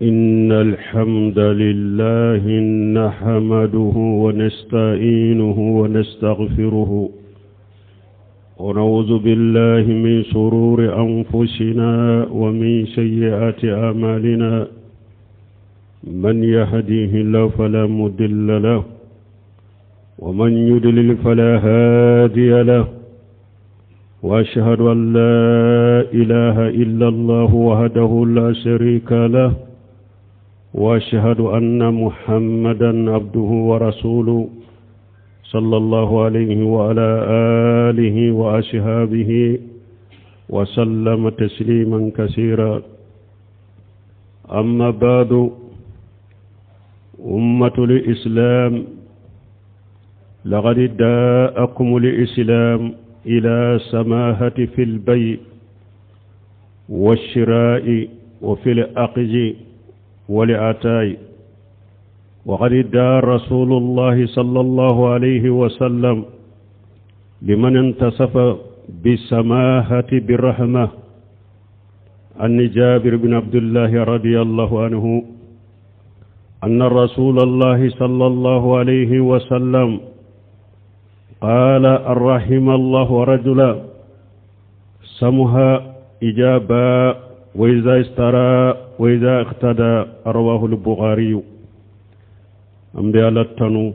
إن الحمد لله نحمده ونستعينه ونستغفره ونعوذ بالله من شرور أنفسنا ومن سيئات أعمالنا من يهديه الله فلا مضل له ومن يضلل فلا هادي له واشهد ان لا اله الا الله وحده لا شريك له واشهد ان محمدا عبده ورسوله صلى الله عليه وعلى اله واصحابه وسلم تسليما كثيرا اما بعد امه الاسلام لقد داءكم الاسلام الى سماهه في البيع والشراء وفي الأقج والعتاء وقد ادعى رسول الله صلى الله عليه وسلم لمن انتصف بالسماحة بالرحمة عن جابر بن عبد الله رضي الله عنه أن رسول الله صلى الله عليه وسلم قال الرحم الله رجلا سمها إجابا وإذا اشترى وإذا اقتدى رواه البخاري an bɛ ala tanu n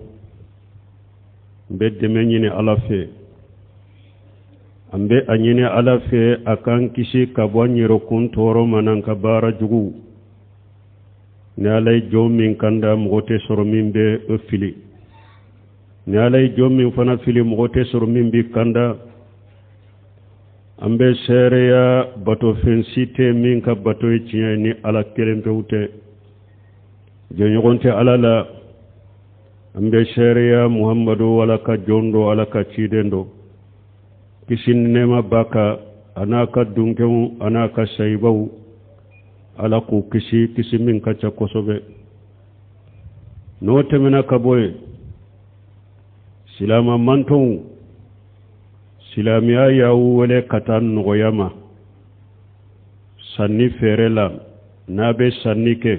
bɛ dɛmɛ ɲini ala fɛ an bɛ a ɲini ala fɛ a k'an kisi ka bɔ an yɛrɛkun tɔɔrɔ ma n'an ka baara juguw ni ala ye jɔn min kanda mɔgɔ tɛ sɔrɔ min bɛ o fili ni ala ye jɔn min fana fili mɔgɔ tɛ sɔrɔ min b'i kanda an bɛ seereya batofɛn si tɛ min ka bato ye tiɲɛ ye ni ala kelen pewu tɛ jɛɲɔgɔn tɛ ala la an bɛ seereya muhamadu ala ka jɔn don ala ka ciden don kisi ni nɛɛma b'a kan a n'a ka dunkew a n'a ka sayibaw ala k'u kisi kisi min ka ca kosɛbɛ n'o tɛmɛna ka bɔ yen silama mantonw silamɛya y'aw wele ka taa nɔgɔya ma sanni feere la n'a bɛ sanni kɛ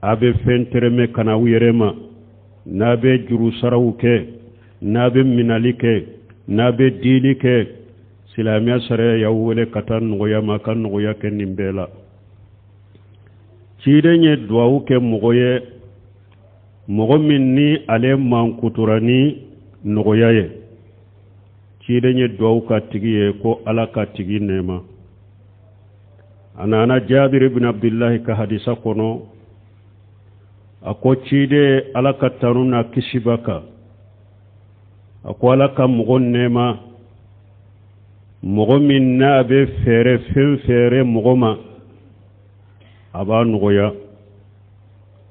a bɛ fɛn tɛrɛmɛ ka na aw yɛrɛ ma n'a bɛ juru saraw kɛ n'a bɛ minali kɛ n'a bɛ dili kɛ silamɛya sariya y'aw wele ka taa nɔgɔya ma ka nɔgɔya kɛ nin bɛɛ la ciden ye duwawu kɛ mɔgɔ ye mɔgɔ min ni ale mankutura ni nɔgɔya ye ciden ye duwawu k'a tigi ye ko ala k'a tigi nɛɛma a nana jabiri bin abdullahi ka hadisa kɔnɔ a ko ciden ala ka tanu n'a kisi b'a kan a ko ala ka mɔgɔ nɛɛma mɔgɔ min n'a bɛ feere fɛn feere mɔgɔ ma a b'a nɔgɔya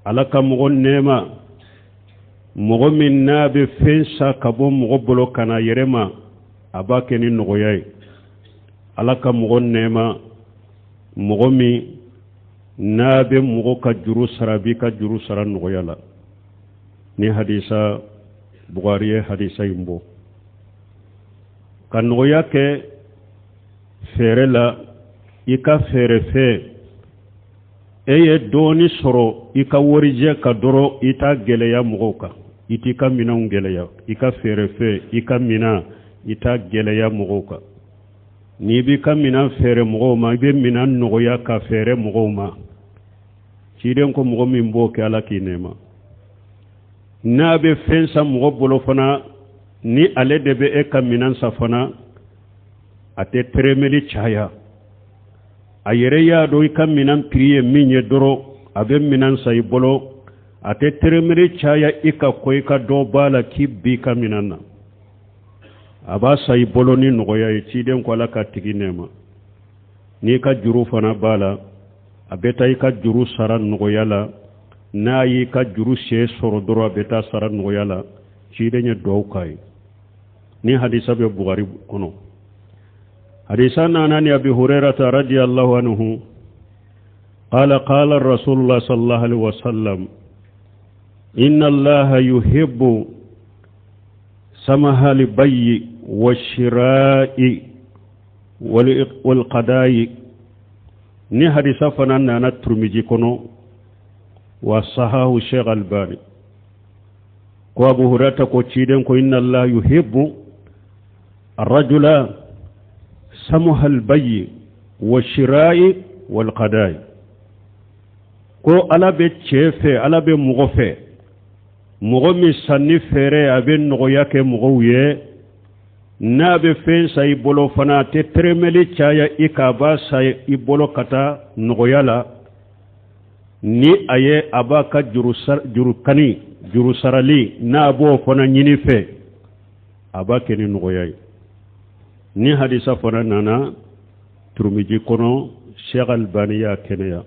ala ka mɔgɔ nɛɛma mɔgɔ min n'a bɛ fɛn san ka bɔ mɔgɔ bolo ka na yɛrɛ ma a b'a kɛ ni nɔgɔya ye ala ka mɔgɔ nɛɛma mɔgɔ min n'a bɛ mɔgɔ ka juru sara a b'i ka juru sara nɔgɔya la ni hadisa bugari ye hadisa in bɔ ka nɔgɔya kɛ feere la i ka feere fɛn e ye dɔɔni sɔrɔ i ka warijɛ kan dɔrɔn i t'a gɛlɛya mɔgɔw kan i t'i ka minɛnw gɛlɛya i ka feerefɛn i ka minɛn i t'a gɛlɛya mɔgɔw kan n'i b'i ka minɛn feere mɔgɔw ma i bɛ minɛn nɔgɔya ka feere mɔgɔw ma ciden ko mɔgɔ min b'o kɛ ala k'i nɛɛma n'a bɛ fɛn san mɔgɔ bolo fana ni ale de bɛ e ka minɛn san fana a tɛ tɛrɛmɛli caya a yɛrɛ y'a dɔn i ka minɛn piri ye min ye dɔrɔn a bɛ minɛn san i bolo a tɛ tɛrɛmɛli caya i kan ko i ka dɔ b'a la k'i b'i ka minɛn na a b'a san i bolo ni nɔgɔya ye ciden ko ala k'a tigi nɛɛma n'i ka juru fana b'a la a bɛ taa i ka juru sara nɔgɔya la n'a y'i ka juru sen sɔrɔ dɔrɔn a bɛ taa sara nɔgɔya la ciden ye duwawu k'a ye ni hadisa bɛ bugari kɔnɔ hadisa nana ni abi hurairata radiyallahu anhu qala qala rasulullah sallallahu alaihi wasallam inna allaha yuhibbu samaha libayyi washira'i walqada'i Ni hadisa fana nana Turumiji kɔnɔ, wa sahahu Sheikh Albani, ko Abu Hurairata ko ciden ko inna Allah yuhibbu arrajula samuha albayi wa shira'i wal qada'i. Ko Ala bɛ cɛ fɛ, Ala bɛ mɔgɔ fɛ, mɔgɔ min sanni feere a bɛ nɔgɔya kɛ mɔgɔw ye, n'a bɛ fɛn san i bolo fana a tɛ tɛrɛmɛli caya i kan, a b'a san i bolo ka taa nɔgɔya la. Ni a ye a b'a ka jurukani, juru sarali, n'a b'o fana ɲini fɛ, a b'a kɛ ni nɔgɔya ye. Ni hadisa fana nana Turumiji kɔnɔ, Sheikh Albani y'a kɛnɛya.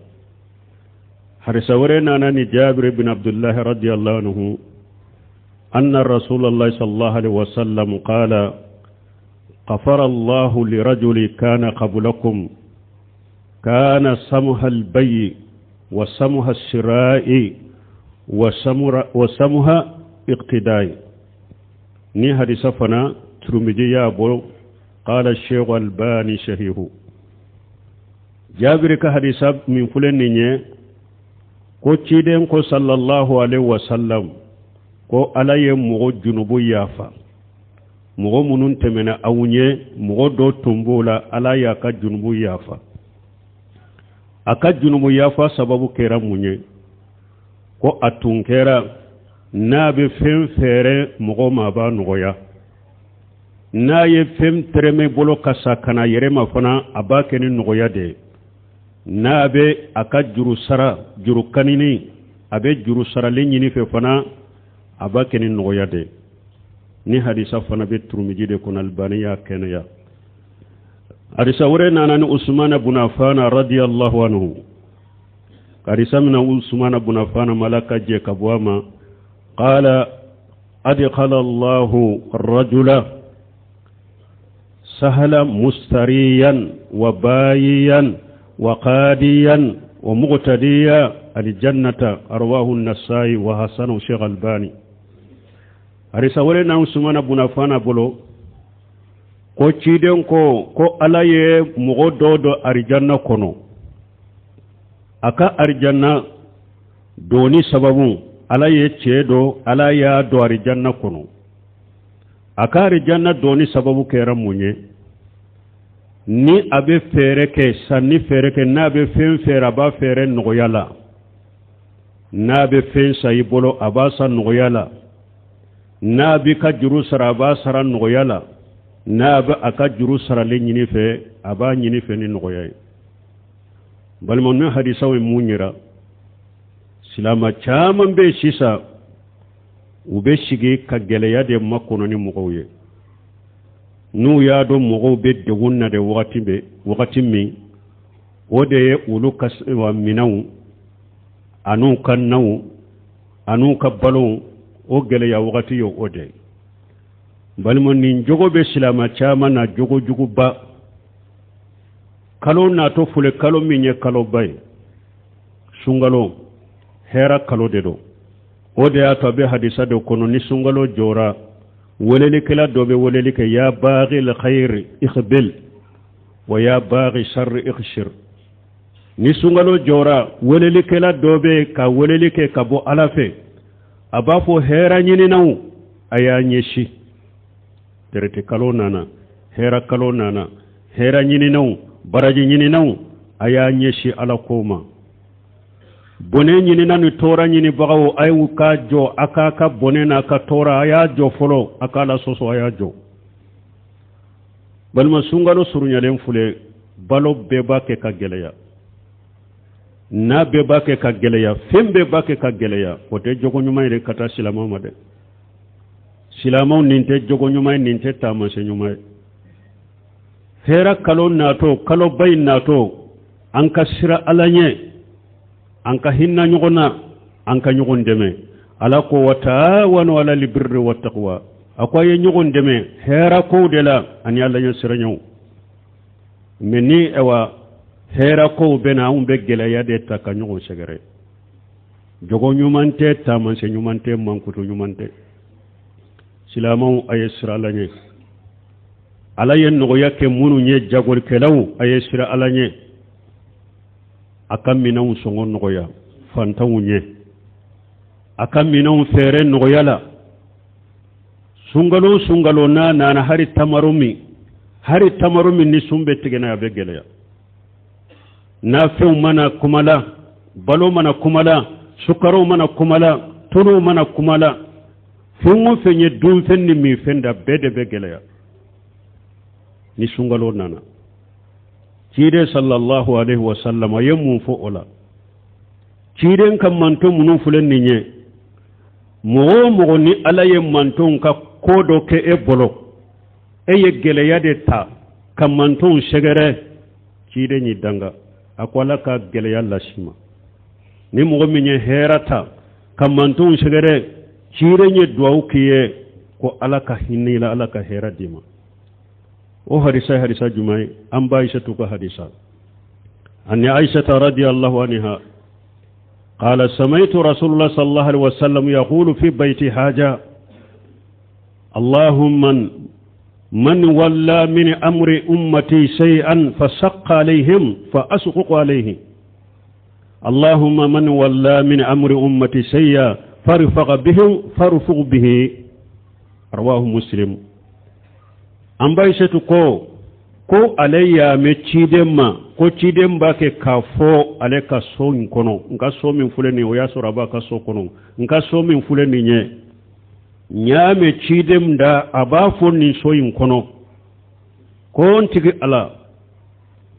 Hadisa wɛrɛ nana ni Jabir bin Abdullahi radiyallahu anhu, anna Rasulallah sallallahu alaihi wasallam qala غفر الله لرجل كان قبلكم كان سمح البي وسمح الشراء وسمح اقتداء. Ni hadisa fana Turumiji y'a bɔ, qala Sheikh Albani sahihu. Jabiri ka hadisa min filɛ nin ye, ko ciden ko sallallahu alaihi wasallam ko Ala ye mɔgɔ junubu yafa, mɔgɔ minnu tɛmɛna aw ɲɛ, mɔgɔ dɔ tun b'o la, Ala y'a ka junubu yafa. A ka junubu yafa sababu kɛra mun ye? Ko a tun kɛra n'a bɛ fɛn feere mɔgɔ ma, a b'a nɔgɔya, n'a ye fɛn tɛrɛmɛ bolo ka sa ka na yɛrɛ ma fana, a b'a kɛ ni nɔgɔya de ye. N'a bɛ a ka juru sara, juru kanini, a bɛ juru sarali ɲini fɛ fana, a b'a kɛ ni nɔgɔya de ye. Ni hadisa fana bɛ Turumiji de kɔnɔ, Albani y'a kɛnɛya. Hadisa wɛrɛ nana ni Usumana bun Affana radiyallahu anhu, hadisa mina Usumana bun Affana ma, Ala ka jɛ ka bɔ a ma, qala adkhala Allahu rajula sahala mustariyan wa bayiyan wa qadiyan wa muqtadiya aljannata, arwahu an-Nasai wa hasanu Sheikh Albani. Hadisa wɛrɛ na Usumana bun Affana bolo, ko ciden ko Ala ye mɔgɔ dɔ don arijanna kɔnɔ. A ka arijanna donni sababu, Ala ye cɛ dɔ, Ala y'a don arijanna kɔnɔ. A ka arijanna donni sababu kɛra mun ye? Ni a bɛ feere kɛ, sanni feere kɛ, n'a bɛ fɛn feere, a b'a feere nɔgɔya la, n'a bɛ fɛn san i bolo, a b'a san nɔgɔya la, n'a b'i ka juru sara, a b'a sara nɔgɔya la, n'a bɛ a ka juru sarali ɲini fɛ, a b'a ɲini fɛ ni nɔgɔya ye. Balima, ni hadisaw ye mun yira? Silama caman bɛ yen sisan, u bɛ sigi ka gɛlɛya de makɔnɔ ni mɔgɔw ye. N'u y'a dɔn mɔgɔw bɛ degun na de wagati bɛ wagati min, o de ye olu ka minɛnw an'u ka naw an'u ka balow, o gɛlɛya wagati ye o de ye. Balima, nin jogo bɛ silama caman na, jogo juguba. Kalo natɔ filɛ, kalo min ye kaloba ye, sunkalo, hɛrɛ kalo de don. O de y'a to a bɛ hadisa dɔ kɔnɔ, ni sunkalo jɔra, welelikɛla dɔ bɛ weleli kɛ: ya baghi khairi iqbil wa ya baghi sharri iqsir. Ni sunkalo jɔra, welelikɛla dɔ bɛ ka weleli kɛ ka bɔ Ala fɛ, a b'a fɔ: hɛrɛ ɲininaw, a y'a ɲɛsin tɛrɛtɛ kalo nana, hɛrɛ kalo nana, hɛrɛ ɲininaw, baraji ɲininaw, a y'a ɲɛsin Ala ko ma. Bɔnɛ ɲinina ni tɔɔrɔ ɲinibagaw, a y'u ka jɔ, a k'a ka bɔnɛ n'a ka tɔɔrɔ, a y'a jɔ fɔlɔ, a k'a la sɔsɔ, a y'a jɔ. Balima, sunkalo surunyalen filɛ, balo bɛɛ b'a kɛ ka gɛlɛya, n'a bɛɛ b'a kɛ ka gɛlɛya, fɛn bɛɛ b'a kɛ ka gɛlɛya. O tɛ jogo ɲuman yɛrɛ ka taa silamɛw ma dɛ. Silamɛw, nin tɛ jogo ɲuman ye, nin tɛ taamasiyɛn ɲuman ye. Hɛrɛ kalo natɔ, kaloba in natɔ, an ka sira Ala ɲɛ, an ka hinɛ ɲɔgɔn na, an ka ɲɔgɔn dɛmɛ. Ala ko: wa taawanu ala libirri wa taqwa. A ko a ye ɲɔgɔn dɛmɛ hɛrɛ kow de la ani Ala ɲɛ siranɲɛw. Mɛ ni awa hɛrɛ kow bɛ na, anw bɛ gɛlɛya de ta ka ɲɔgɔn sɛgɛrɛ. Jogo ɲuman tɛ, taamasiyɛn ɲuman tɛ, mankutu ɲuman tɛ. Silamɛw, a ye sira Ala ɲɛ. Ala ye nɔgɔya kɛ minnu ye, jagolikɛlaw, a ye sira Ala ɲɛ. A ka minɛnw sɔngɔ nɔgɔya fantanw ye, a ka minɛnw feere nɔgɔya la. Sunkalo sunkalo n'a nana, hari tamaro min, hari tamaro min ni sun bɛ tigɛ n'a ye, a bɛ gɛlɛya. Nafɛnw mana kumala, balo mana kumala, sukaro mana kumala, tuluw mana kumala, fɛn o fɛn ye dunfɛn ni minfɛn da, bɛɛ de bɛ gɛlɛya ni sunkalo nana. Ciden sallallahu alaihi wasallam a ye mun fɔ o la? Ciden ka manton minnu filɛ nin ye, mɔgɔ o mɔgɔ ni Ala ye mantonw ka ko dɔ kɛ e bolo, e ye gɛlɛya de ta ka mantonw sɛgɛrɛ, ciden y'i danga, a ko Ala ka gɛlɛya las'i ma. Ni mɔgɔ min ye hɛrɛ ta ka mantonw sɛgɛrɛ, ciden ye duwawu k'i ye ko Ala ka hinɛ i la, Ala ka hɛrɛ d'i ma. O hadisa ye hadisa jumɛn ye? An ba Aisatu ka hadisa. Ani Aisata radiyallahu anha قال سمعت رسول الله صلى الله عليه وسلم يقول في بيت حاجة: اللهم من ولى من أمر أمتي شيئا فشق عليهم فأشقق عليه، اللهم من ولى من أمر أمتي شيئا فرفق بهم فارفق به. رواه مسلم. An ba Aisatu ko ko ale y'a mɛn ciden ma ko ciden b'a kɛ k'a fɔ ale ka so in kɔnɔ: n ka so min filɛ nin ye, o y'a sɔrɔ a b'a ka so kɔnɔ, n ka so min filɛ nin ye, n y'a mɛn ciden da a b'a fɔ nin so in kɔnɔ ko: n tigi Ala,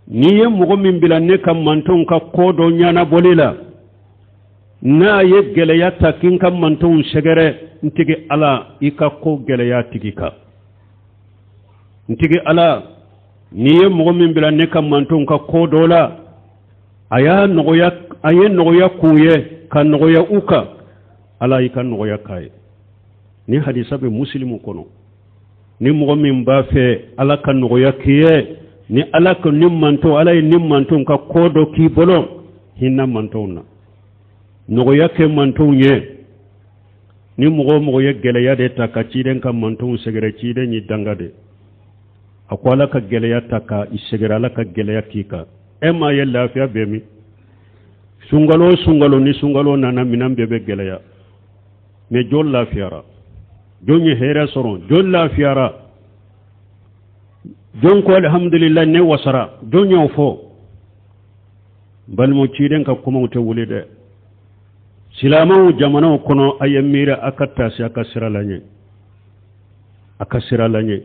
n'i ye mɔgɔ min bila ne ka mantonw ka ko dɔ ɲɛnabɔli la, n'a ye gɛlɛya ta k'i ka mantonw sɛgɛrɛ, n tigi Ala, i ka ko gɛlɛya tigi kan. N tigi Ala, n'i ye mɔgɔ min bila ne ka mantonw ka ko dɔ la, a y'a nɔgɔya, a ye nɔgɔya k'u ye ka nɔgɔya u kan, Ala, i ka nɔgɔya k'a ye. Ni hadisa bɛ Musilimu kɔnɔ. Ni mɔgɔ min b'a fɛ Ala ka nɔgɔya k'i ye, ni Ala ka ni manton, Ala ye ni mantonw ka ko dɔ k'i bolo, hinɛ mantonw na, nɔgɔya kɛ mantonw ye. Ni mɔgɔ o mɔgɔ ye gɛlɛya de ta ka ciden ka mantonw sɛgɛrɛ, ciden y'i danga de, a ko Ala ka gɛlɛya ta ka i sɛgɛrɛ, Ala ka gɛlɛya k'i kan. E m'a ye lafiya bɛ min? Sunkalo o sunkalo, ni sunkalo nana, minɛn bɛɛ bɛ gɛlɛya. Mais jɔn lafiyara? Jɔn ye hɛrɛ sɔrɔ? Jɔn lafiyara? Jɔn ko alhamdulillah, ne wasara? Jɔn y'o fɔ? Balimaw, ciden ka kumaw tɛ wuli dɛ. Silamɛw jamanaw kɔnɔ, a ye miiri, a ka taasi, a ka sira la ɲɛ, a ka sira la ɲɛ.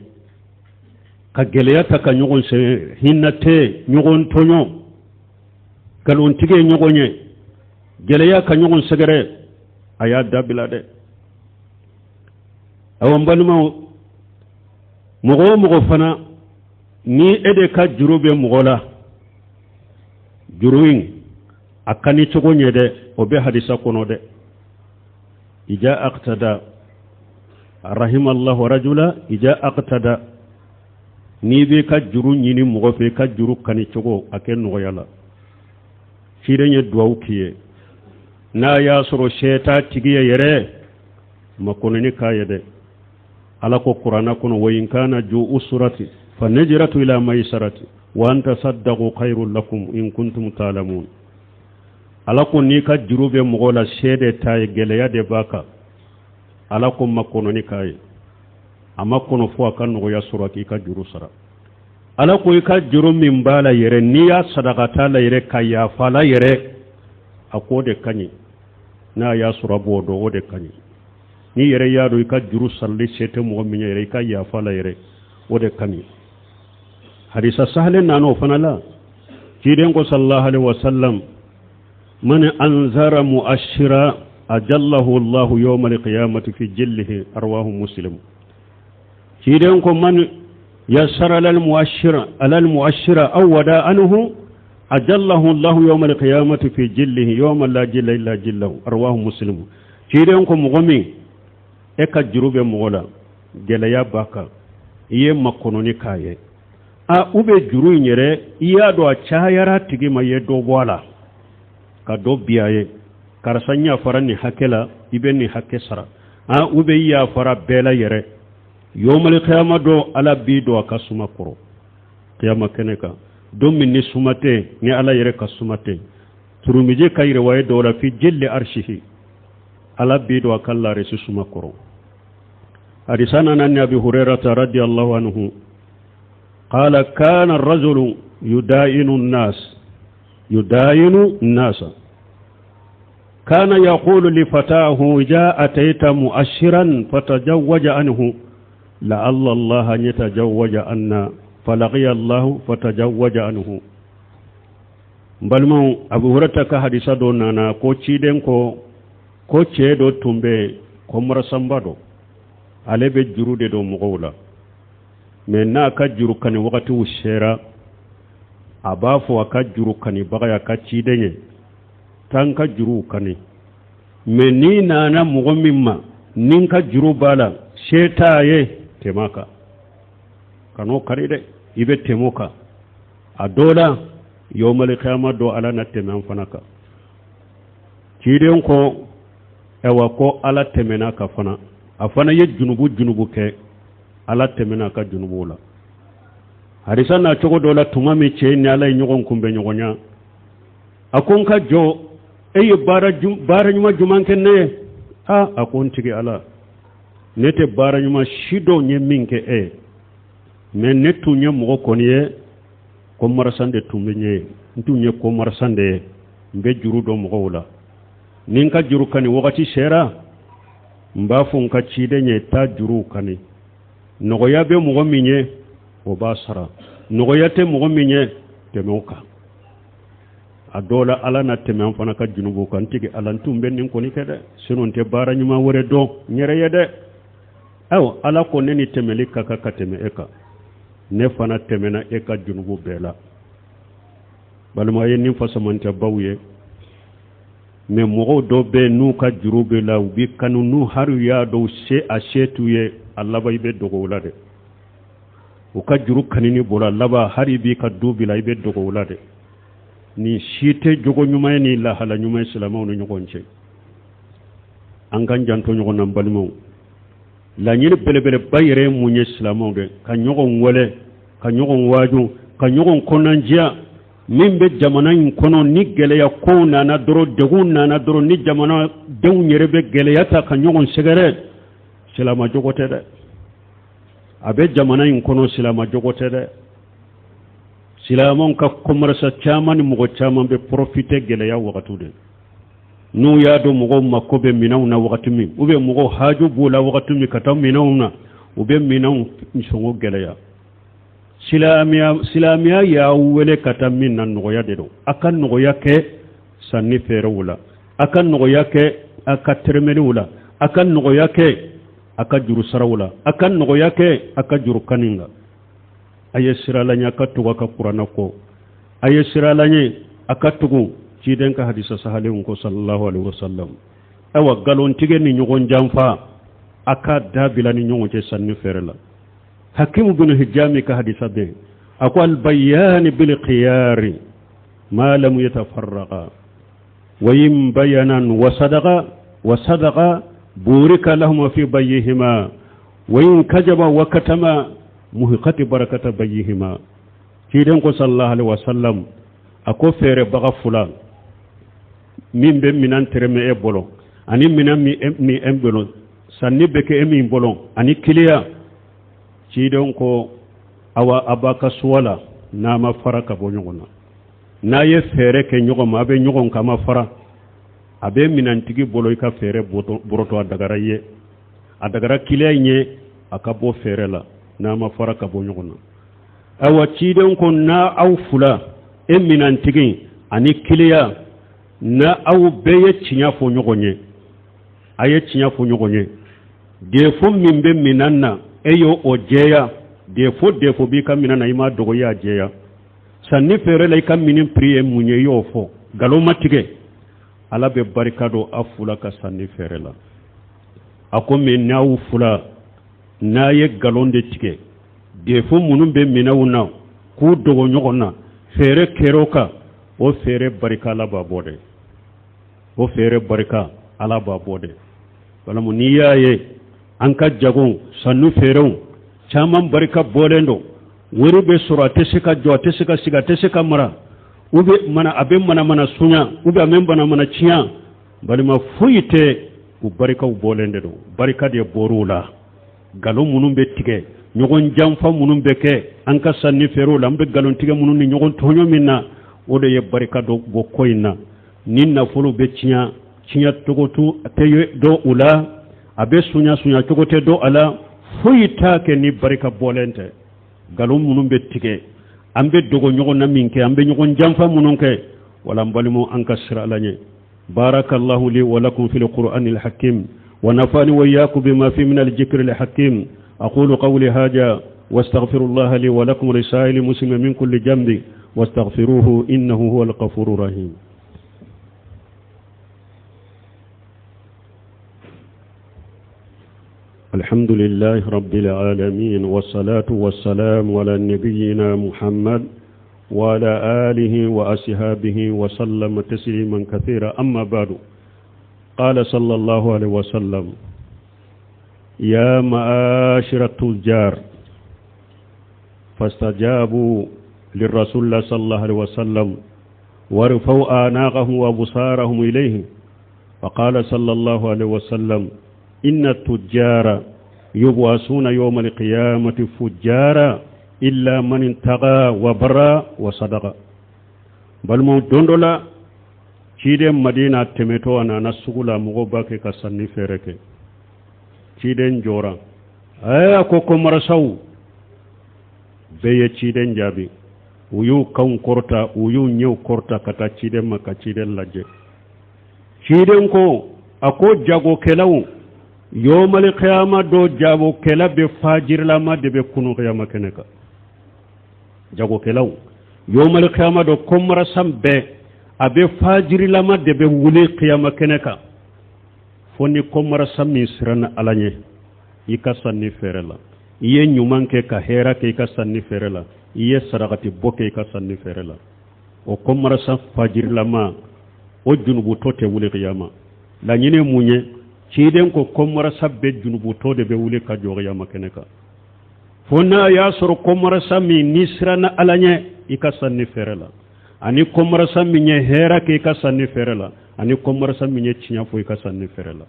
Ka gɛlɛya ta ka ɲɔgɔn sɛgɛn, hinɛ tɛ, ɲɔgɔn tɔɲɔ, nkalontigɛ ɲɔgɔn ye, gɛlɛya ka ɲɔgɔn sɛgɛrɛ, a y'a dabila dɛ. Awa, n balimaw, mɔgɔ o mɔgɔ fana ni e de ka juru bɛ mɔgɔ la, juru in a kani cogo ɲɛ dɛ, o bɛ hadisa kɔnɔ dɛ. Ija aqtada rahimallahu rajula ija aqtada. N'i b'i ka juru ɲini mɔgɔ fɛ, i ka juru kani cogo a kɛ nɔgɔya la. Ciden ye duwawu k'i ye. N'a y'a sɔrɔ se t'a tigi ye yɛrɛ, makɔnɔni k'a ye dɛ. Ala ko Kuranna kɔnɔ: wa in kana ju usrati fa najratu ila maisarati wa an tasaddaqu khairul lakum in kuntum ta'lamun. Ala ko n'i ka juru bɛ mɔgɔ la, se de t'a ye, gɛlɛya de b'a kan, Ala ko makɔnɔni k'a ye. A ma kɔnɔ fo a ka nɔgɔya sɔrɔ k'i ka juru sara. Ala ko i ka juru min b'a la yɛrɛ, n'i y'a sadaka t'a la yɛrɛ, ka yafa la yɛrɛ, a k'o de ka ɲi. N'a y'a sɔrɔ a b'o dɔn, o de ka ɲi. N'i yɛrɛ y'a dɔn i ka juru sarali se tɛ mɔgɔ min ye yɛrɛ, i ka yafa la yɛrɛ, o de ka ɲi. Hadisa sahalen nana o fana la. Ciden ko sallallahu alaihi wasallam: man anzara mu'ashira ajallahu Allahu yawma alqiyamati fi jillihi. Arwahu Muslim. Ciden ko: man yassara alal mu'ashira, alal mu'ashira aw wada anhu, ajallahu Allahu yawma alqiyamati fi jillihi yawma la jilla illa jillahu. Arwahu Muslim. Ciden ko mɔgɔ min e ka juru bɛ mɔgɔ la, gɛlɛya b'a kan, i ye makɔnɔni k'a ye, a u bɛ juru in yɛrɛ, i y'a dɔn a cayara tigi ma, i ye dɔ bɔ a la ka dɔ bi a ye: karisa, n yafara nin hakɛ la, i bɛ nin hakɛ sara. A u bɛ i yafara bɛɛ la yɛrɛ, yomali kiyama dɔ, Ala b'i don a ka suma kɔrɔ kiyama kɛnɛ kan, don min ni suma tɛ ni Ala yɛrɛ ka suma tɛ. Turumiji ka riwaya dɔ la fi jilli arshihi, Ala b'i don a ka laresi suma kɔrɔ. Hadisa nana ni Abi Hurairata radiyallahu anhu qala kana rajulu yudayinu nnas yudayinu nnasa kana yaqulu li fatahu ja ataita mu'ashiran fatajawwaja anhu la'alla Allah an yatajawwaja anna falaqiya Allah fatajawwaja anhu. N balimaw, Abu Hurairata ka hadisa dɔ nana ko ciden ko ko cɛ dɔ tun bɛ kɔmarasanba dɔ, ale bɛ juru de don mɔgɔw la, mɛ n'a ka juru kani wagatiw sera, a b'a fɔ a ka juru kanibaga ye, a ka ciden ye, taa n ka juruw kani, mɛ n'i nana mɔgɔ min ma ni n ka juru b'a la, se t'a ye, tɛmɛ a kan, kan'o kari dɛ, i bɛ tɛmɛ o kan. A dɔ la yawmal qiyama don, Ala na tɛmɛ an fana kan. Ciden ko ayiwa ko Ala tɛmɛna a kan fana, a fana ye junubu junubu kɛ, Ala tɛmɛna a ka junubuw la. Hadisa na cogo dɔ la, tuma min cɛ ni Ala ye ɲɔgɔn kunbɛn ɲɔgɔnya, a ko n ka jɔn, e ye baara ɲuman jumɛn kɛ ne ye? Aa, a ko n tigi Ala, ne tɛ baara ɲuman si dɔn n ye min kɛ e ye, mɛ ne tun ye mɔgɔ kɔni ye, kɔmarasan de tun bɛ n ye, n tun ye kɔmarasan de ye, n bɛ juru don mɔgɔw la, ni n ka juru kani wagati sera, n b'a fɔ n ka ciden ye, taa juruw kani. Nɔgɔya bɛ mɔgɔ min ye, o b'a sara, nɔgɔya tɛ mɔgɔ min ye, tɛmɛ o kan. A dɔw la Ala na tɛmɛ an fana ka junubuw kan. N tigi Ala, n tun bɛ nin kɔni kɛ dɛ, sinon n tɛ baara ɲuman wɛrɛ dɔn n yɛrɛ ye dɛ. Ayiwa, Ala ko ne ni tɛmɛli ka kan ka tɛmɛ e kan, ne fana tɛmɛna e ka junubu bɛɛ la. Balima ye nin fasamantiyabaw ye, mɛ mɔgɔw dɔ bɛ n'u ka juru bɛ la, u bɛ kanu n'u hali y'a dɔn se a se t'u ye, a laban i bɛ dogo o la dɛ. U ka juru kanini bolo, a laban hali b'i ka du bila, i bɛ dogo o la dɛ. Nin si tɛ jogo ɲuman ye ni lahala ɲuman ye silamɛw ni ɲɔgɔn cɛ. An k'an janto ɲɔgɔn na, n balimaw. Laɲini belebeleba yɛrɛ ye mun ye silamɛw dɛ? Ka ɲɔgɔn wele, ka ɲɔgɔn waaju, ka ɲɔgɔn kɔnɔnandiya. Min bɛ jamana in kɔnɔ, ni gɛlɛya kow nana dɔrɔn, degun nana dɔrɔn, ni jamanadenw yɛrɛ bɛ gɛlɛya ta ka ɲɔgɔn sɛgɛrɛ, silamɛ jogo tɛ dɛ. A bɛ jamana in kɔnɔ, silamɛ jogo tɛ dɛ. Silamɛw ka commerçant caman ni mɔgɔ caman bɛ profiter gɛlɛya wagati de, n'u y'a dɔn mɔgɔw mako bɛ minɛnw na wagati min, ou bien mɔgɔw haju b'u la wagati min ka taa minɛnw na, u bɛ minɛnw sɔngɔ gɛlɛya. Silamɛya y'a wele ka taa min na, nɔgɔya de don. A ka nɔgɔya kɛ sanni feerew la, a ka nɔgɔya kɛ a ka tɛrɛmɛliw la, a ka nɔgɔya kɛ a ka juru saraw la, a ka nɔgɔya kɛ a ka juru kani kan. A ye siran Ala ɲɛ, a ka tugu a ka kuranɛ kɔ. A ye siran Ala ɲɛ, a ka tugu ciden ka hadisa sahalenw kɔ, sallallahu alaihi wasallam. Ayiwa, nkalontigɛ ni ɲɔgɔn janfa, a ka dabila ni ɲɔgɔn cɛ sanni feere la. Hakimu bin Hijami ka hadisa bɛ yen, a ko albayani bil khiyari ma lam yatafarraqa wa in bayanan wa sadaqa wa sadaqa burika lahuma fi bayyihima wa in kajaba wa katama muhiqati barakata bayyihima. Ciden ko sallallahu alaihi wasallam, a ko feerebaga fila min bɛ minan tɛrɛmɛ e bolo ani minan min e bolo, sanni bɛ kɛ e min bolo ani kiliya, ciden ko awa a b'a ka suwa la n'a ma fara ka bɔ ɲɔgɔn na, n'a ye feere kɛ ɲɔgɔn ma, a bɛ ɲɔgɔn kama fara, a bɛ minantigi bolo, i ka feere bɔrɔtɔ, a dagara i ye, a dagara kiliya in ye a ka bɔ feere la n'a ma fara ka bɔ ɲɔgɔn na. Ayiwa, ciden ko n'a aw fila, e minantigi ani kiliya, n'a aw bɛɛ ye tiɲɛ fɔ ɲɔgɔn ye, a ye tiɲɛ fɔ ɲɔgɔn ye, défaut min bɛ minan na, e y'o o jɛya, défaut b'i ka minan na, i m'a dogo, i y'a jɛya, sanni feere la, i ka minin prix ye mun ye, i y'o fɔ, nkalon ma tigɛ, Ala bɛ barika don aw fila ka sanni feere la. A ko mais n'aw fila n'a ye nkalon de tigɛ, défaut minnu bɛ minɛnw na k'u dogo ɲɔgɔn na, feere kɛr'o kan, o feere barika Ala b'a bɔ dɛ, o feere barika Ala b'a bɔ dɛ. Walamu n'i y'a ye an ka jago sanni feerew caman barika bɔlen don, wari bɛ sɔrɔ, a tɛ se ka jɔ, a tɛ se ka sigi, a tɛ se ka mara. Ou bien mana a bɛ manamana sunya, ou bien a bɛ manamana tiɲɛ. Balima, foyi tɛ, u barikaw bɔlen de don, barika de bɔr'u la. Nkalon minnu bɛ tigɛ, ɲɔgɔn janfa minnu bɛ kɛ an ka sanni feerew la, an bɛ nkalon tigɛ minnu ni ɲɔgɔn tɔɲɔ min na, o de ye barika dɔ bɔ ko in na. Ni nafolo bɛ tiɲɛ, tiɲɛ cogo tɛ dɔn u la, a bɛ sunya, sunya cogo tɛ dɔn a la. Foyi t'a kɛ ni barika bɔlen tɛ. Nkalon minnu bɛ tigɛ, an bɛ dogo ɲɔgɔn na min kɛ, an bɛ ɲɔgɔn janfa minnu kɛ, wala n balimaw, an ka siran Ala ɲɛ. بارك الله لي ولكم في القرآن الحكيم ونفعني وإياكم بما فيه من الذكر الحكيم. أقول قولي هذا واستغفر الله لي ولكم ولسائر المسلمين من كل ذنب واستغفروه إنه هو الغفور الرحيم. الحمد لله رب العالمين، والصلاة والسلام على نبينا محمد وعلى آله وأصحابه وسلم تسليما كثيرا. أما بعد، قال صلى الله عليه وسلم: يا معاشر التجار. فاستجابوا للرسول الله صلى الله عليه وسلم ورفعوا أعناقهم وأبصارهم إليه، فقال صلى الله عليه وسلم: إن التجار يبعثون يوم القيامة فجارا إلا من اتقى وبر وصدق. Balimaw, don dɔ la, ciden Madina tɛmɛtɔ, a nana sugu la, mɔgɔw b'a kɛ ka sanni feere kɛ. Ciden jɔra, a ko commerçantw bɛɛ ye ciden jaabi. U y'u kanw kɔrɔta, u y'u ɲɛw kɔrɔta ka taa ciden ma ka ciden lajɛ. Ciden ko, a ko jagokɛlaw, yomali kiyama dɔ, jagokɛla bɛ fajirilama de bɛ kunu kiyama kɛnɛ kan. Jagokɛlaw, yomali kiyama dɔ, commerçant bɛɛ a bɛ fajirilama de bɛ wuli kiyama kɛnɛ kan, fo ni commerçant min siranna Ala ɲɛ i ka sanni feere la, i ye ɲuman kɛ ka hɛrɛ kɛ i ka sanni feere la, i ye sarakati bɔ kɛ i ka sanni feere la. O commerçant fajirilama, o junubutɔ tɛ wuli kiyama. Laɲini mun ye? Ciden ko commerçant bɛɛ junubutɔ de bɛ wuli ka jɔ kiyama kɛnɛ kan, fo n'a y'a sɔrɔ commerçant min n'i siranna Ala ɲɛ i ka sanni feere la, ani commerçant min ye hɛrɛ kɛ i ka sanni feere la, ani commerçant min ye tiɲɛ fɔ i ka sanni feere la,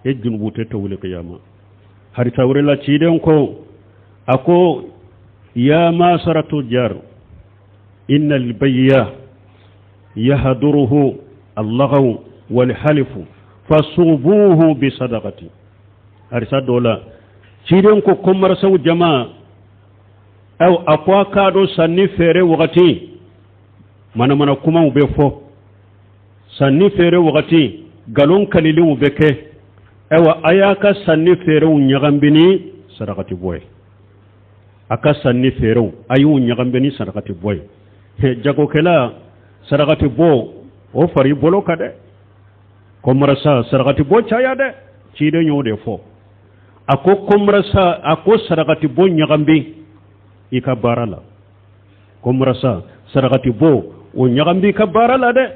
e junubutɔ tɛ wuli kiyama. Hadisa wɛrɛ la, ciden ko, a ko: يا معشر التجار، إن البيع يحضره اللغو والحلف فصوبوه بالصدقة. Hadisa dɔ la, ciden ko commerçantw jama aw, a ko a k'a dɔn sanni feere wagati, manamana kumaw bɛ fɔ, sanni feere wagati, nkalon kalilenw bɛ kɛ. Ayiwa, a y'a ka sanni feerew ɲagambi ni sarakati bɔ ye. A ka sanni feerew, a y'u ɲagambi ni sarakati bɔ ye. Jagokɛla, sarakati bɔ o fari bolo ka dɛ. Commerçant, sarakati bɔ caya dɛ. Ciden y'o de fɔ. A ko commerçant, a ko sarakati bɔ ɲagambi i ka baara la. Commerçant, sarakati bɔ o ɲagambi i ka baara la dɛ.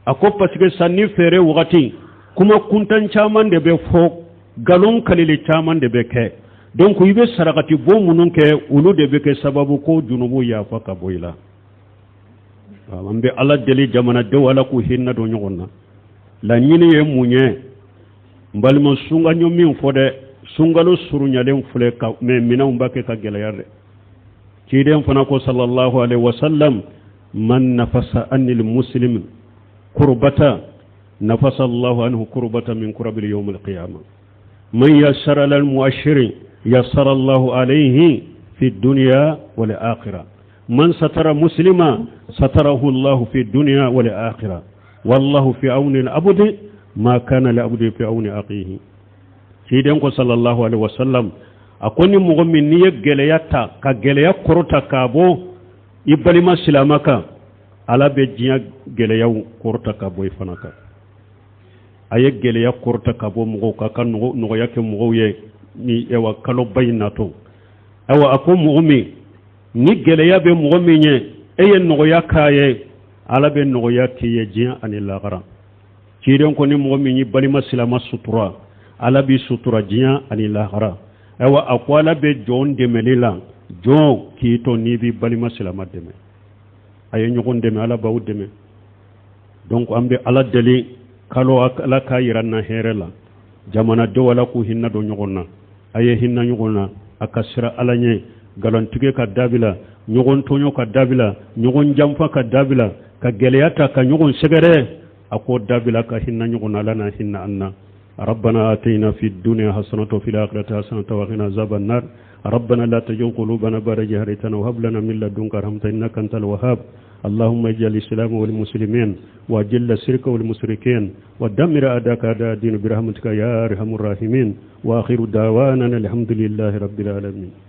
A ko parce que sanni feere wagati, kuma kuntan caman de bɛ fɔ, nkalon kalili caman de bɛ kɛ. Donc i bɛ sarakati bɔ minnu kɛ, olu de bɛ kɛ sababu ko junubu yafa ka bɔ i la. An bɛ Ala deli, jamanadenw, Ala k'u hinɛ don ɲɔgɔn na. Laɲini ye mun ye? N balima, sunkaɲɔ min fɔ dɛ, sunkalo surunyalen filɛ ka mɛ, minɛnw b'a kɛ ka gɛlɛya dɛ. Ciden fana ko صلى الله عليه وسلم: من نفس عن المسلم كربة نفس الله عنه كربة من كرب يوم القيامة، من يسر للمعسر يسر الله عليه في الدنيا والآخرة، من ستر مسلما ستره الله في الدنيا والآخرة، والله في عون العبد ما كان العبد في عون أخيه. Ciden ko صلى الله عليه وسلم, a ko ni mɔgɔ min n'i ye gɛlɛya ta ka gɛlɛya kɔrɔta k'a bɔ i balima silama kan, Ala bɛ diɲɛ gɛlɛyaw kɔrɔta ka bɔ i fana kan. A ye gɛlɛya kɔrɔta ka bɔ mɔgɔw kan, ka nɔgɔya kɛ mɔgɔw ye ni ayiwa kaloba in natɔ. Ayiwa, a ko mɔgɔ min ni gɛlɛya bɛ mɔgɔ min ye, e ye nɔgɔya k'a ye, Ala bɛ nɔgɔya k'i ye diɲɛ ani lahara. Ciden ko ni mɔgɔ min y'i balima silama sutura, Ala b'i sutura diɲɛ ani lahara. Ayiwa, a ko Ala bɛ jɔn dɛmɛli la, jɔn k'i to n'i b'i balima silama dɛmɛ. A ye ɲɔgɔn dɛmɛ, ala b'aw dɛmɛ. Donc an bɛ ala deli, kalo ala k'a yira na hɛrɛ la. Jamanadenw, ala k'u hinɛ don ɲɔgɔn na. A ye hinɛ ɲɔgɔn na, a ka siran ala ɲɛ. Nkalontigɛ ka dabila, ɲɔgɔn tɔɲɔ ka dabila, ɲɔgɔn janfa ka dabila, ka gɛlɛya ta ka ɲɔgɔn sɛgɛrɛ, a k'o dabila, ka hinɛ ɲɔgɔn na. Ala na hinɛ an na. ربنا آتنا في الدنيا حسنة وفي الآخرة حسنة وقنا عذاب النار. ربنا لا تزغ قلوبنا بعد إذ هديتنا وهب لنا من لدنك رحمة إنك أنت الوهاب. اللهم اجعل الإسلام والمسلمين، وأذل الشرك والمشركين، ودمر أعداءك أعداء الدين برحمتك يا أرحم الراحمين. وآخر دعوانا الحمد لله رب العالمين.